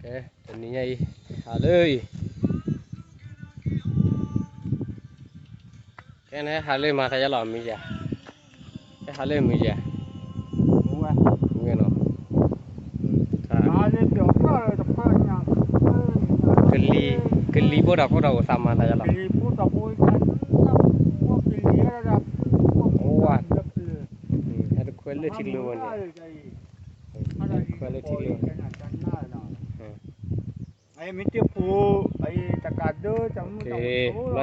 ကဲ, တနံၤညါအံၤ ဟးလၢအံၤ, ကဲ နဟဲဟးလၢမၤသးယါလီၤ မံၤယၤ, ဟဲဟးလၢမံၤယၤ, မုၢ်နီၤ, ကလံၤ, ကလံၤဖိတၢ်ဖိတၢ်အိၣ်သးမၤသးယါလီၤ, ကလံၤဖိတၢ်ဖိ, ဝါ, ဟဲတခွဲလၢထံကျိဝဲန့ၣ်, ခွဲလၢထံကျိ, မ့ၢ်တဖိ, တကးဒၢ, ဘျီ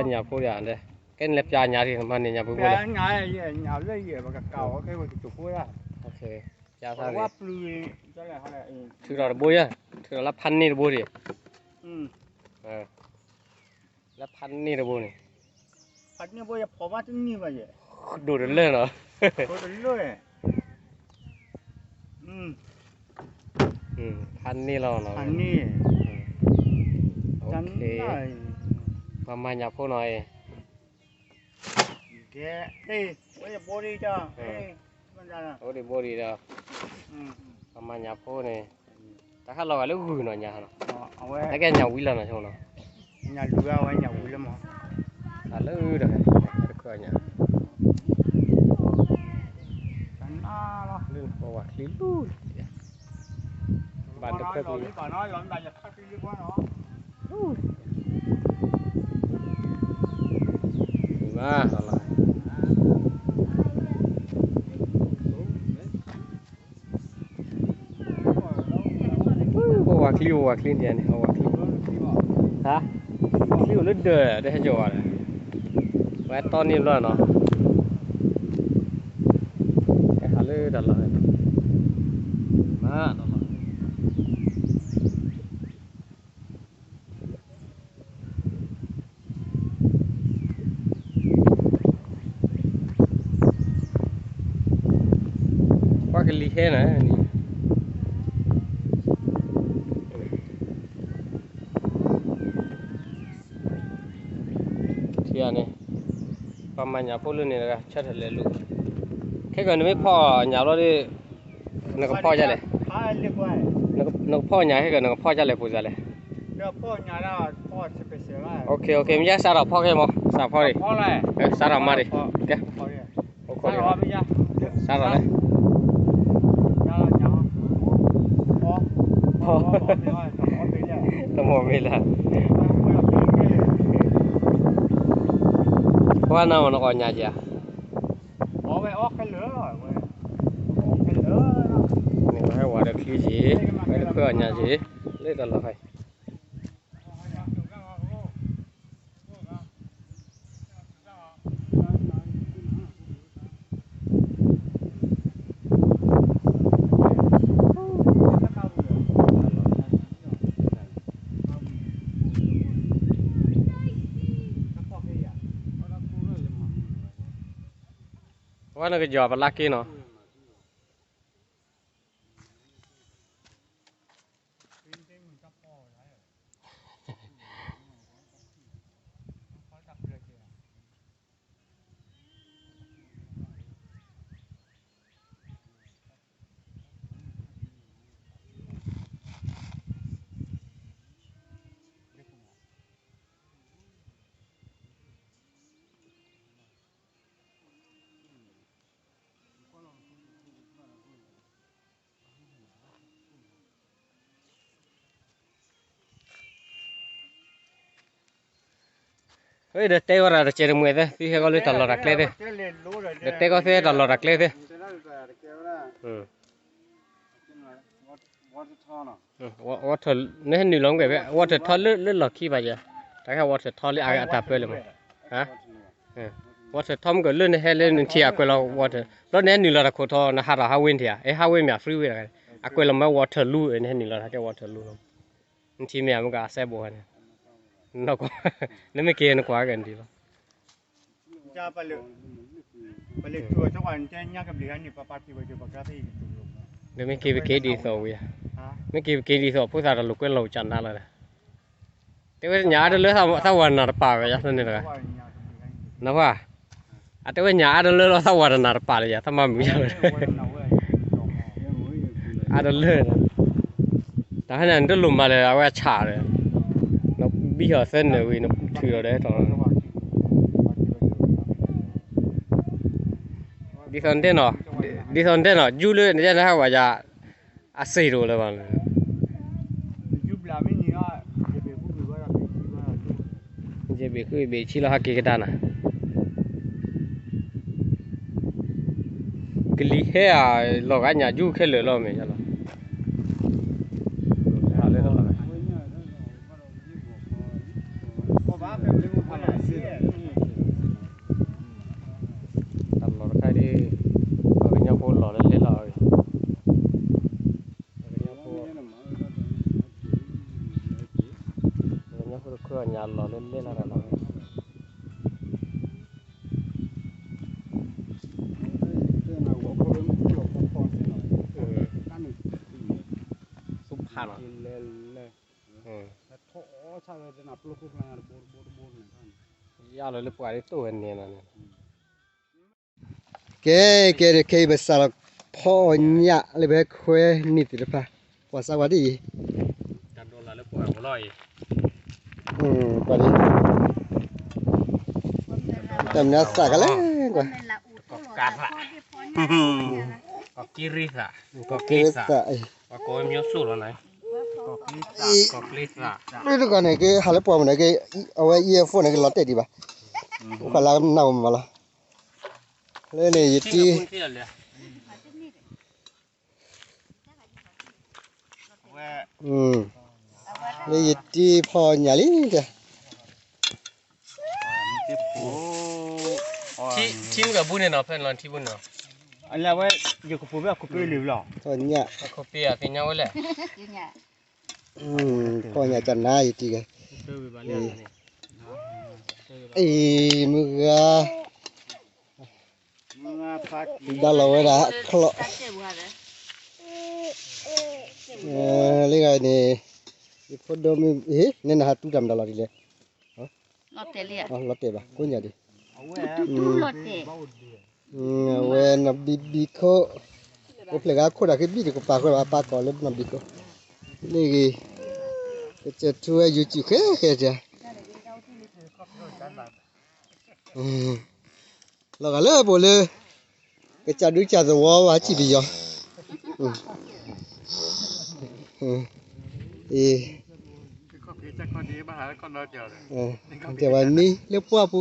ညၣ်ဖိဒီး, ကဲနလဲၤပျးညၣ်ဒံး မၤန့ၢ်ညၣ်ပူၤဖိလဲၣ်, ပျးသး, ထုးထီၣ်တဘိယါ, ထုးထီၣ်လၢဖးန့ၢ်တဘိဒံး, လၢဖးန့ၢ်တဘိန့ၣ်, ဒိၣ်တလၢနီၤ, ဖးန့ၢ်လီၤ, ပှၤမၤညၣ်ဖိနီၤအံၤ, အိၣ်ဒံးဘိဒံးဒီး, ပှၤမၤညၣ်ဖိန့ၣ်, တၢ်ခးလီၤဂာ်လၢဂုၢ်နီၤညါ, တၢ်ကဲညၣ်ဝံလီၤနီၤ, တၢ်လၢဒီး, တခွဲညါ, လၢပဝဲချံလူၤ, ဘၣ်တခွဲချံ, မၤလီၤ, ပဝဲချံ, ပဝဲချံန့ၣ်, ဟါ, ချံအိၣ်လၢဒၢး တဟဲကီၤဘၣ်ဒီး, ပှၤတီန့ၢ်ဘျီနီၤ, ကဲဟးလၢတၢ်လီၢ်, မၤတၢ်လီၢ် ပှၤကလံၤဟဲနၤ, ထံဂၤန့ၣ်, ပှၤမၤညၣ်ဖိလၢန့ၣ်တဂၤ ဆၢထၢၣ်လဲၤလူၤ, ခဲကီးနမ့ၢ်ဖီၣ်ညၣ်ဘျီဒီး, နကဖီၣ်ဒ်လဲၣ်, နကဖီၣ်ညၣ်ခဲကီး နကဖီၣ်ဒ်လဲၣ်ပူၤဒ်လဲၣ်, မ့ၢ်ယါစးထီၣ်ဖီၣ်ခဲမး, စးဖီၣ်ဒံး, စးထီၣ်မၤဒံး, ကဲ, စးထီၣ်လဲၣ် တမီၢ်မ့ၢ်လၢ, ပှၤနၤမ့ၢ်နကအီၣ်ညၣ်က့ၤဧါ, န့ၣ်ပဟဲဝဲဒီးချံက့ၤ, ဟဲတခွဲအီၣ်ညၣ်က့ၤ, လၢတၢ်လီၢ်ခါအံၤ ပှၤနကယီၤပလါက့နီၤ. ဒီးတဲဝဲဒၣ်တကဲးတမှဲၤသ့ သုဟဲဂီၤလၢတၢ်လီၢ်တၢ်ကျဲသ့, ဒီးတဲကီးသ့တၢ်လီၢ်တၢ်ကျဲသ့, ဝီထၢၣ် နဟဲနုာ်လီၤမ့ၢ်ကဲဖဲ ဝီထၢၣ်ထီလၢလီၢ်ခံဘၣ်ယဲ, တၢ်ခဲဝီထၢၣ်ထီလၢအတၢ်ပၢလၢမး, ဝီထၢၣ်ထီမ့ၢ်ကဲလၢနဟဲလၢနထံၣ်အကွဲးလီၤဝီထၢၣ်, ဘျီနဟဲနုာ်လီၤတၢ်ခိၣ်ထီ နဟးထီၣ် highway နထံၣ်ဧါ, အဲ highway မ့ၢ် freeway တဂၤ, အကွဲးလီၤမ့ၢ်ဝီထၢၣ်လူ, နဟဲနုာ်လီၤတၢ်ကဲဝီထၢၣ်လူလီၤ, နထံၣ်မ့ၢ်ဧါ မ့ၢ်ကအစဲဘူးန့ၣ်, နမ့ၢ်က့ၤနကွၢ်က့ၤနထံၣ်လီၤ. ဒီးမ့ၢ်က့ၤပက့ၤဒ်သိးဝံၤဧါ, မ့ၢ်က့ၤပက့ၤဒ်သိး ဖိသၣ်တၢ်လိာ်ကွဲလီၤကၢ်နါလီၤဒီး, တဲဝဲညၣ်အါတလၢသးဝးနၤတပာ်ဝဲယါန့ၣ်တဂၤ, နဖှၢ်, အတဲဝဲညၣ်အါတလၢလီၤသးဝးတနၤတပာ်လၢယါ သးမၤမုာ်ယါဝဲ, အါတလၢ ဟဲန့ၣ် နတလိၣ်မၤလၢၤ အဝဲအဆၣ်ဒီး နဘံၣ်ဟီၣ်သၢနၢၤဝံၤ နထုးလီၤဒီးထီၣ်လီၤ. ဒ်သိးနတဲနီၤ, ဒ်သိးနတဲနီၤ, ယူၢ်လၢနယဲၢ်နဟးဝဲယၤ အစ့ၢ်တအိၣ်လၢၤဘၣ်. ယဘ့ၣ်ဃုဘ့ၣ်ဆံလီၤ ဟးက့ၤကဒါနၤ. ကလံၤဟဲဧါ, လီၤဂာ်ညၣ်ယူၢ်ခဲလၢာ်လီၤမ့ၢ်လီၤ. တၢ်လီၢ်တခါဒ် ပှၤကညီဖိလီၤလၢလဲၣ်လီၤအံၤ, ပှၤကညီဖိ, ပှၤကညီဖိတခွဲအီၣ်ညၣ်လီၤလၢလဲၣ်လီၤတၢ်လီၢ်. သူဖးလီၤ. ယါလီၤလၢပှၤဒ်သိးဝဲန့ၣ်လီၤန့ၣ်. ကဲ ကဲ ခဲအံၤပစးလီၤဖီအီၣ်ညၣ်လၢပဟဲခွဲနံၣ်သ့ၣ်တဖၣ်, ပှၤစးဝဲဒ်အံၤ, ပှၤဒ်, တၢ်မနုၤသးကလဲၣ်ကွၢ်, ကီၢ်က့ရ့သး, ကီၢ်က့ရ့သး, ပှၤကိးမ့ၢ်ဆိၣ်လီၤန့ၣ်, ပှၤကိးမ့ၢ်ဆိၣ်လီၤန့ၣ်, ပှၤကိးမ့ၢ်ဆိၣ်လီၤန့ၣ်, အဝဲအံၤအဖိန့ၣ် ကလီၤတဲာ်ဒံးဘၣ်, အိၣ်ဃာ်လၢနၢ်အိၣ်မးလီၤ. လၢန့ၣ်ယတံၢ်, လၢယတံၢ်ဖီညၣ်လံ, ထံမုၢ်ကဘူၣ်န့ၣ်နီၤ, ဖဲန့ၣ်လီၤထံဘူၣ်န့ၣ်နီၤ, အဝဲ, ယကပူၤဖဲအခိၣ်ပ့လံလီၤ, ဖီညၣ်, အခိၣ်ပ့အကညါဝဲလဲၣ်, ဖီညၣ်ကနၤယတံၢ်ဂ့ၤ, အံၤ မုၢ်ဂၤ ဒါလီၤဝဲဒၣ်ချီၣ်, လၢဂၤန့ၣ်, ယဖိဒိၣ်မုၣ်, နနဟးတူၢ်တၢ်မတၤလီၤဒ်လဲၣ်, လီၤတဲာ်ဘၣ်ကိးညါဒ်, အဝဲနီၢ်ဘံဘံခိၣ်, အိၣ်ဖျဲၣ်ဂၤခိၣ်ဒၣ်ကဘံၣ်တကပၤဃီဘၣ် အပၢ်ကိးလၢနီၢ်ဘံခိၣ်, လၢဂ့ၤ, ကစၢၢ်ထူဝဲ YouTube ဃဲဃဲတၢ် လီၤဂာ်လၢပအိၣ်လၢ ကစၢ်ဒူကစၢ်သဝီဘၣ်စံၣ်ပယီၤ, အံၤ, တဲဝဲမံလၢပှၢ်ပူ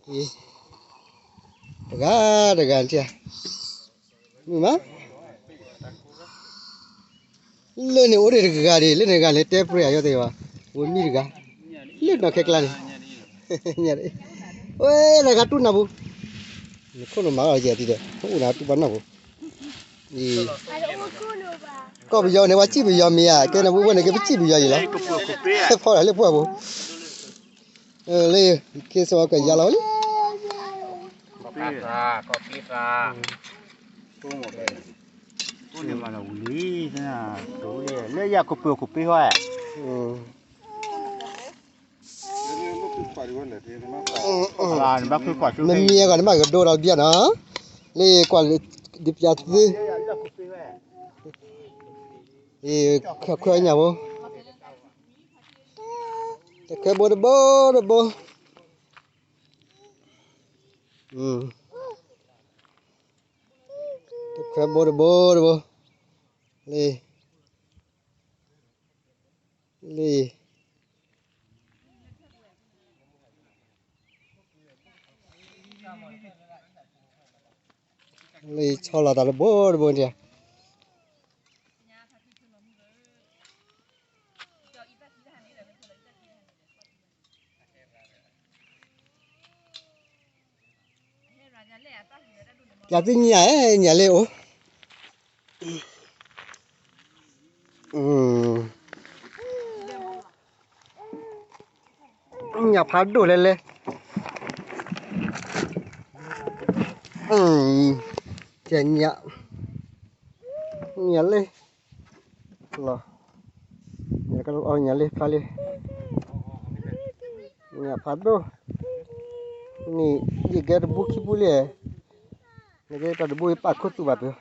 ၤ, အံၤ, တဂၤတဂၤ, မုၢ်မး လၢန့ၣ်အိၣ်ဒံးတဂၤဒံး, လၢန့ၣ်တဂၤန့ၣ် တဲပြဲအယီၤသ့ၣ်ဘၣ်, ဝဲမံတဂၤ, လၢနီၢ်ခဲကျါန့ၣ်, ဝဲတဂၤတူၢ်နၢ်ပူၤ, နခိၣ်နမၤအီၤယဲၢ်ဒံးဒီး အိၣ်နၤတူၢ်ဘၣ်နီၢ်ပူၤ, ကီၢ်ပယီၤန့ၣ် ပှၤစံၣ်ပယီၤမ့ၢ်ဧါ, ကဲနၢ်ပူၤဝဲန့ၣ် ကဲပစံၣ်ပယီၤယံၤလီၤ, ဖီလၢပှၢ်ပူၤ, လၢ ခ့စီကယါလီၤလံ လၢယၤခိၣ်ပၢၢ်ခိၣ်ပ့ဟီ, မ့မ့ၢ်အဂီၢ်န့ၣ် ဘၣ်ကဒိဒီးဘျီနီၤ, လၢကွၢ်ဒုးပျးသု, ခွဲးခွဲးညၣ်ဖိ, တခွဲးဘိတဘိတဘိ, တခွဲးဘိတဘိတဘိ, လံ လံ လံ ဆီလီၤသးတဘိတဘိန့ၣ်, ပျးသုညၣ်ဧၢ, ညၣ်လၢအိၣ်, ညၣ်ဖးဒိၣ်လဲၣ်လဲၣ်, ညၣ်, ညၣ်လၢ လီၤ, ညၣ်လၢဖးလံ, ညၣ်ဖးဒိၣ်, န့ၣ် ယကဲတဘူၣ်ခံဘူၣ်လံ, နကဲတၢ်တဘူၣ်ပာ်ခိၣ်သူဘၣ်ပၢၤ.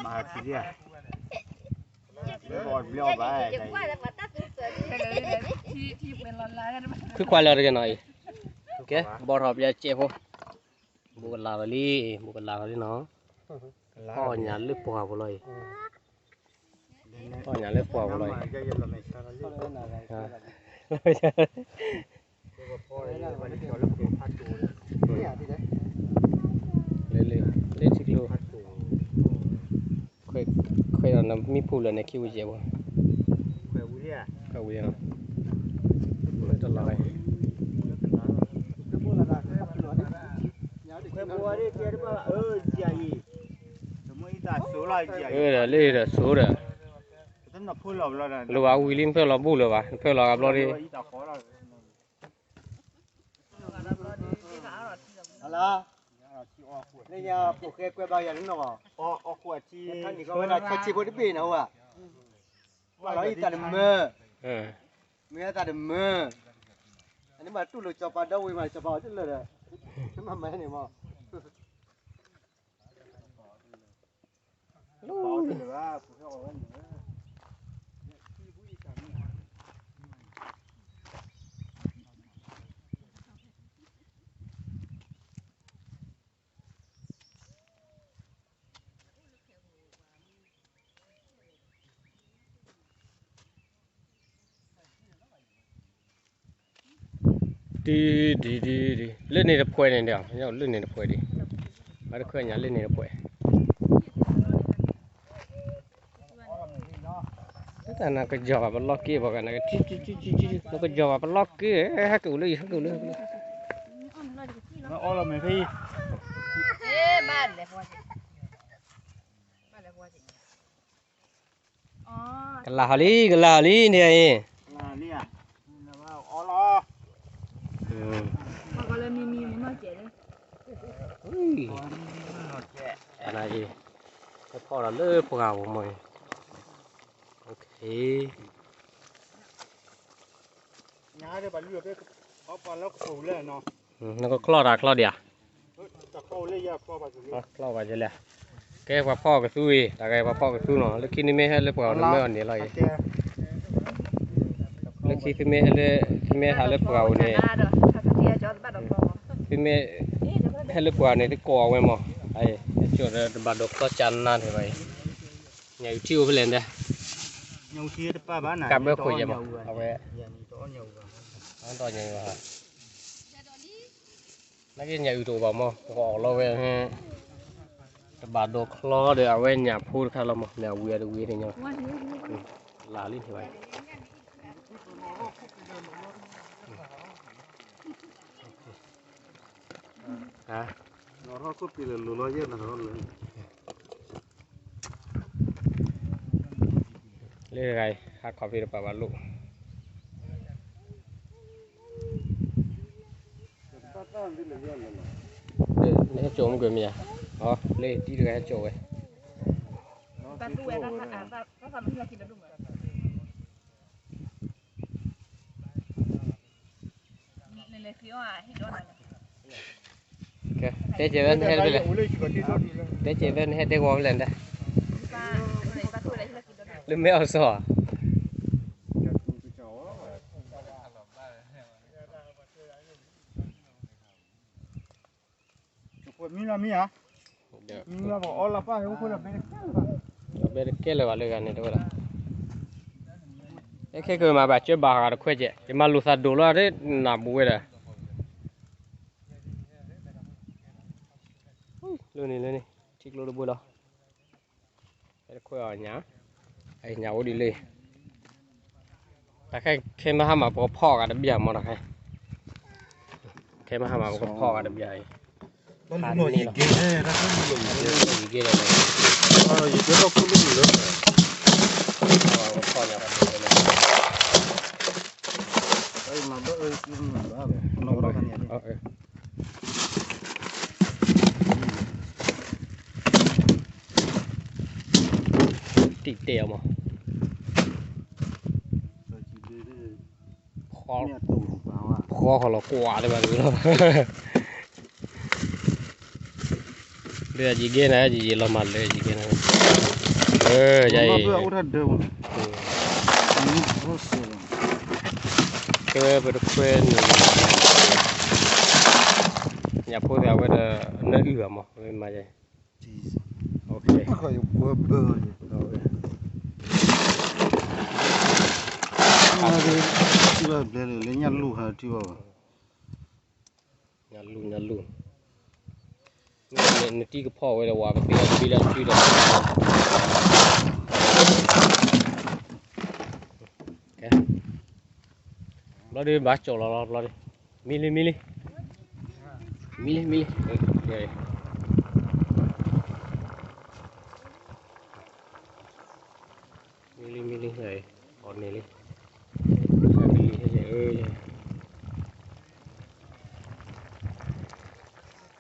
မၤထံၣ်လံဧါ, ဘျီဘျီဘၣ်, ဖုခွါလၢတဂ့ၤနီၤအံၤ, ကဲ ဘီထီၣ်ပျဲစဲးဖိ, ဘူးကလၤလီၤလံ, ဘူးကလၤလီၤလံနီၤ, ဖီၣ်ညၣ်လၢပှၢ်ပူၤလီၤအံၤ, ဖီၣ်ညၣ်လၢပှၢ်ပူၤလီၤအံၤ, လၢ လၢထံကျိ, ခွဲးဒီးနမံဖူလၢန့ၣ်ခံဝံၤယဲၢ်ဘၣ်, ခွဲးဝံၤလီၤ, ခွဲးဝံၤလီၤ, လၢဒီးဆိဒီး, လိၣ်ဘၣ်ဝံၤလံ နဖၢလီၤဘူၣ်လၢၤဘၣ်, နဖၢလီၤကဘျီဒ် လၢညါ ဖိၣ်ဃဲကွဲဘၣ်ယၤတနီၤဘၣ်, ဝဲဒၣ်ဆီဆံးဖိတဘ့ၣ်နီၤဝဲ, ဘၣ်လီၤအံၤသးတမၢ, မ့ၢ်သးတမၢ, အန့ၣ်ဘၣ်တူၢ်လိာ်စီၤပၤဒီဝ့ၤမး စီၤပၤအီၤတလၢာ်ဒီး, မ့ၢ်မၤန့ၣ်မး ဒ်ဒ်ဒ်ဒ် လၢန့ၣ်တဖှဲးန့ၣ်ဒီး လၢန့ၣ်တဖှဲးဒံး, ဘၣ်တခွဲးညါလၢန့ၣ်တဖှဲး, တၢ်နကယီၤဘၣ်ပလီၢ်က့ၤဘၣ်ကနၣ်ကထံ, နကယီၤဘၣ်ပလီၢ်က့ၤ, ဟဲက့ၤအိၣ်လၢအံၤ ဟဲက့ၤအိၣ်လၢ, အီလီၤမ့ၢ်ဖဲအံၤ, ကလၤဟီလံ ကလၤဟီလံန့ၣ်အံၤ, အနအံၤ, ဖီၣ်ဒီးလၢပှၢ်ပူၤမ့ၢ်အံၤ, နကချီၣ်တၢ်ချီၣ်ဒံးဧါ, ချီၣ်ဘၣ်ယဲလဲၣ်, ကဲပှၤဖီၣ်ကသူအံၤ တၢ်ဂၤပှၤဖီၣ်ကသူနီၤ လၢခံနမ့ၢ်ဟဲလၢပှၢ်ပူၤန့ၣ်မ့ၢ်အီၤန့ၣ်လီၤအံၤ, လၢခံသုမ့ၢ်ဟဲလၢ, သုမ့ၢ်ဟးလၢပှၢ်ပူၤန့ၣ်, သုမ့ၢ်ဟဲလၢပှၢ်ပူၤန့ၣ် သုကိးအဝဲမး, ဟဲစိာ်ဒီးတဘၣ်ဒိးချီၣ်ကၢ်နါန့ၣ်ဘၣ်အံၤ, ညၣ်အုၣ်ထံအိၣ်ဖဲလဲၣ်ဒဲး, ကးဘၢခိၣ်ယဲၢ်မး အဝဲ, အဝဲတီၢ်ညၣ်အုၣ်ဘၣ် နာ်က့ညၣ်အုၣ်တအိၣ်ဘၣ်မး ပကအီၣ်လီၤဝဲ, တဘၣ်ဒိးချီဒီးအဝဲညၣ်ဖိတခါလီၤမး မ့ၢ်အဝံၤအတဝံၤန့ၣ်ညီ, လၢလံန့ၣ်ဘၣ်, လၢတဂၤအံၤ ဟးခီဖံးတပာ်ဘၣ်လိၣ် နဟဲစိာ်မုၢ်ကွံာ်မ့ၢ်ဧါ, လၢတံၤတဂၤဟဲစိာ်ဝဲ, တဲကဲးဝဲနဟဲတဖဲလဲၣ်, တဲကဲးဝဲနဟဲတဲဂီၤဖဲလဲၣ်ဒၣ်, လၢမဲအီၣ်စီၤဧါ, မံလီၤမံဧါ, မံလီၤပှၤအီလီၤပၢ်ဟဲအိၣ်ခိၣ်လီၤဘဲတကဲလၢၤဘၣ်, ဘဲတကဲလၢၤဘၣ်လၢဂၤန့ၣ်တဝဲဒၣ်, အဲခဲကမၤဘၣ်ကၢဘၣ်ဃးတခွဲးကဲး ယမၤလိာ်သးဒိၣ်လီၤ နၢ်ပူၤဝဲဒၣ်, လၢန့ၣ်လၢန့ၣ် ထံကျိတဘိလီၤ. ဟဲတခွဲးအီၤညၣ်, အညၣ်အိၣ်ဒ်လဲၣ်, တၢ်ခဲခဲမဟါမး ပကဖီၣ်ဂၤတဘျီမးတၢ်ခဲ, ခဲမဟါမး ပကဖီၣ်ဂၤတဘျီအံၤ, ဟးန့ၣ်လီၤ, ယကဲလီၤ, ယကဲလီၤ, ပကဖီၣ်ညၣ်ဂၤတဘျီန့ၣ်, တံၢ်တဲအီၤမး, ဖီၣ်ဃီလီၤကွၢ်လၢဘၣ်လီၤ, ယကဲနၤ ယလီၤမၤလၢယကဲနၤ, အၢ ယအံၤ, တဲဝဲပတခွဲနုာ်, ညၣ်ဖိသ့ၣ်အဝဲဒီး နၢအုၣ်ဘၣ်မး ဝဲမၤယဲ, ထံဘၣ်ဘျဲလၢညၣ်လူၢ်ဟးထံဘၣ်ဘၣ်, ညၣ်လူၢ် ညၣ်လူၢ်, နတံၤကဖီၣ်ဝဲဒီး ဝၤကသ့ၣ်လီၤတဘ့ၣ်လၢအစုဒီး, ဘျီဒုးဘၣ်ကၠီၣ်လီၤလီၤ ဘျီဒုး, မံလံ မံလံ, မံလံ မံလံ, မံလံ မံလံ, အီၣ်န့ၢ်လံ, ကလံၤ, အၢ, ကဲ, အီၣ်လံ အီၣ်လံ, အီၣ်ကျါအံၤ, ဖီၣ်တၢ်ဝံၤအီၣ်လံ, အီၣ်လံ,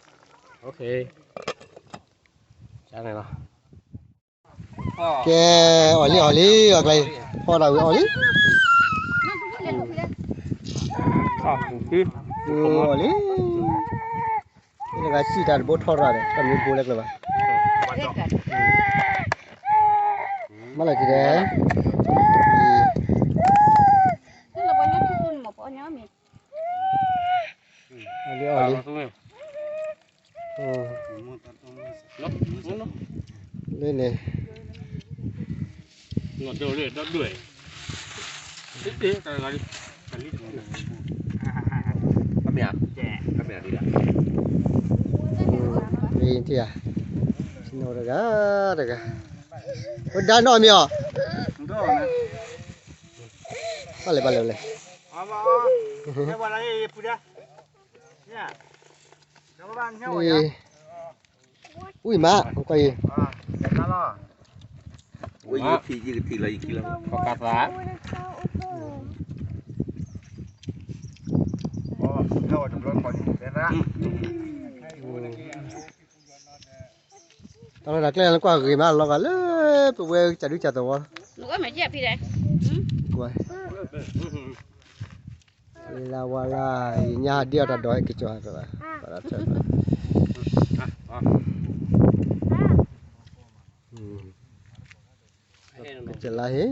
တဂၤစံၣ်တၢ်တဘိထီၣ်ရၣ်ဒီး တၢ်မ့ၢ်ဘိလၢကျၢၤဘၣ်, မၤလၢက့ၤဒီး, အီၣ်လံ အီၣ်လံ, လၢန့ၣ်, မ့ၢ်ထံၣ်ဧါ, ထံၣ်နီၣ်တဂၤတဂၤ, ဝဲဒါနီၣ်မ့ၢ်အီၤ, ဘၣ်လဲၣ် ဘၣ်လဲၣ် ဘၣ်လဲၣ်, ဝံၣ်မး ကွၢ်အံၤ, ဝံၣ်ယကထံၣ် ယကထံၣ်လီၤ ယခံလီၤ, ပကသး, တၢ်လီၢ်တၢ်ကျဲလၢကွၢ်ဂ့ၤမး လီၤဂာ်လၢ ပဝဲကဒုကသဝီ, လၢဝါလၢ ယညါဒ်အီၤတၢ်ဒိးဟဲက့ၤကၠီၤဟးဖျၢၣ်ဘၣ်, ကစၢ်လါဟ့ၣ်,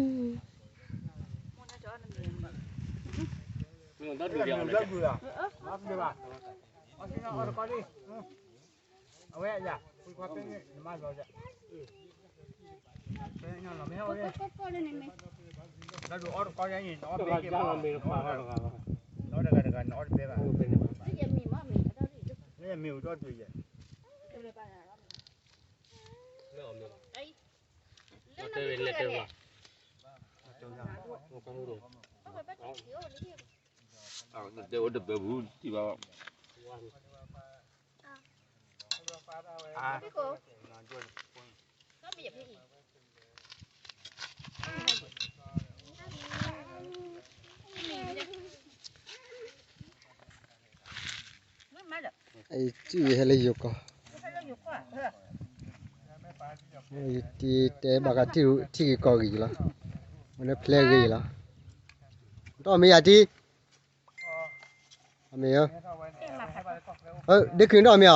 အဝဲယၤ, လၢဒုးအီတကီယၤန့ၣ် နအီတဘဲက့ၤဘၣ်, နအီတဂၤတဂၤ နအီတဘဲဘၣ်, လၢယမ့ၢ်အူဒီဒုးယဲ, လၢအီတဘဲဘၣ်, တဲအိၣ်တဘဲဘူး တထံၣ်ဘၣ်ဘၣ်. အံၤ စုယဟဲလၢယိၤကီၢ်, ယတဲဘၣ်ဃးထံဂ့ၢ်ကီၢ်ဂ့ၢ်လီၤ, မ့ၢ်လၢဖျဲဂ့ၢ်လီၤ, တအီၣ်မ့ၢ်ယၤတံၢ် အမ့ၢ်, ဒ့ခုၣ်တအီၣ်မ့ၢ်အီၤ,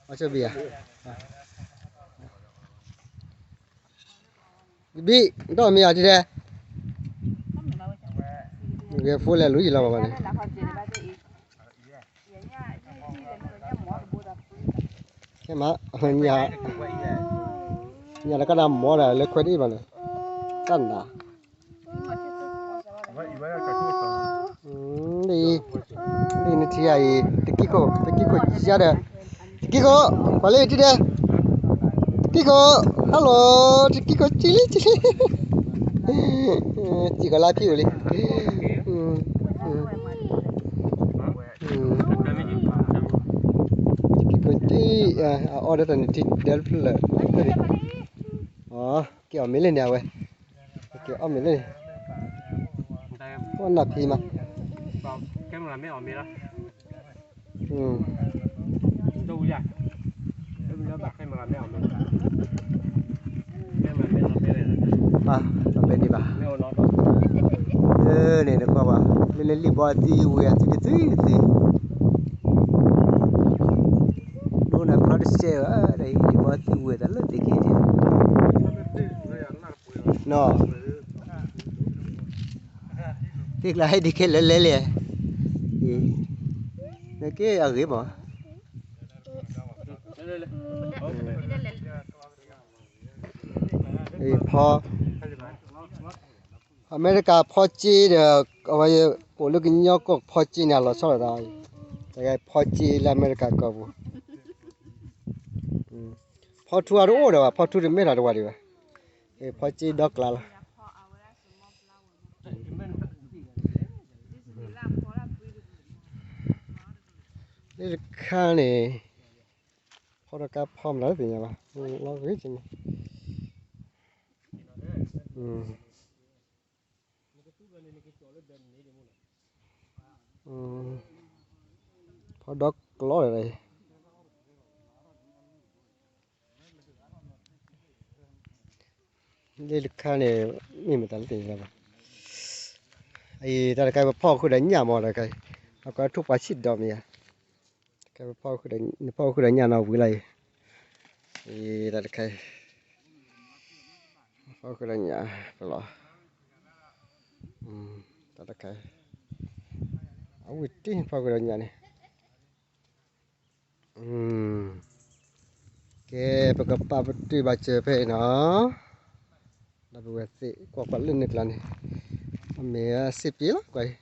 အီၤဆိဘံၣ်ဧါ, ဘံၣ်တအီၣ်မ့ၢ်အီၤတံၢ်တဲ, ဂဲၤဖိလဲၤလူၤယံၤလီၤဘၣ်ဘၣ်န့ၣ်, ခဲမး, ညၣ်တကနၣ်မီၤဒၣ်လၢခွဲတအ့ၣ်ဘၣ်န့ၣ်, တၢ်နၤ ဒ်အံၤ, ဒ်နထံၣ်ဧါအံၤ, တကံၢ်ခိၣ်, တကံၢ်ခိၣ်ကံယါဒီး, တကံၢ်ခိၣ်, ပှၤလၢယထံၣ်ဒီး, တကံၢ်ခိၣ်, hello, တကံၢ်ခိၣ်ကံလံကံလံ, စံၣ်ကီးလါဖံအိၣ်လံ, တကံၢ်ခိၣ်ကံ, အအီၣ်ဒီးတၢ်နထံၣ်ဒဲးဖျၢၣ်, အီၣ်, က့ၤအီၣ်မ့ၢ်လၢန့ၣ်အဝဲ, က့ၤအီၣ်မ့ၢ်လၢန့ၣ်, ပှၤနၢ်ဖံးမး, လီၤဘဲဒံးဘၣ်, န့ၣ်တကွၢ်ဘၣ်, မ့ၢ်လၢလံၣ်ဘီအသံဝံၤအသံတသံတသံ, ဒိၣ်န့ၣ်ဖျီ စဲးဝဲဒီး ဟံၣ်ဘီသုဝဲသးလၢသ့ၣ်ခဲန့ၣ်, နီၤ, သ့ၣ်ကျါဟဲဒ်ခဲလၢာ်လဲၣ်လဲၣ်, နက့အဂ့ၤမး, ဖီ အမဲရကၤဖီက့ဒီး အဝဲ အိၣ်လၢကညီကီၢ်ဖီက့န့ၣ် အလီၤဆီလီၤသး, တၢ်ဂၤဖီက့လၢအမဲရကၤကီၢ်ပူၤ, ဖီထူအတအိၣ်ဒီးဘၣ်, ဖီထူတမ့ၢ်လီၤတဝၤဒံးဘၣ်, ဖီက့ဒီကျါလီၤ. လၢတခါန့ၣ် ဖီတကါဖီမတၤတသ့ၣ်ညါဘၣ်, လီၤဂ့ၤန့ၣ်, ဖီဒီကျီလီၤ, လၢတခါန့ၣ် မ့ၢ်မတၤလၢသ့ၣ်ညါဘၣ်, အံၤတၢ်တခါပဖီဃုာ်ဒီးညၣ်မးတခါ, အကထူၣ်ပှၤဆံၣ်ဒီးမ့ၢ်ဧါ, တခါပဖီဃုာ်ဒီးညၣ်နီၢ်ဝံၤလၢအံၤ, အံၤတၢ်တခါ ဖီဃုာ်ဒီးညၣ်ပလီၢ်, တၢ်တခါ အဝံၤတ့ၢ်ဖီဃုာ်ဒီးညၣ်န့ၣ်, ကဲ ပကပာ်ပတုာ်ဘၣ်စၢၤဖဲအံၤနီၤ, ဒီးပဝဲသ့ၣ်ကွၢ်ကွၢ်လၢန့ၣ်ကျါန့ၣ်, အမ့ၢ်အစ့ပ့ၤလီၤကွၢ်အံၤ,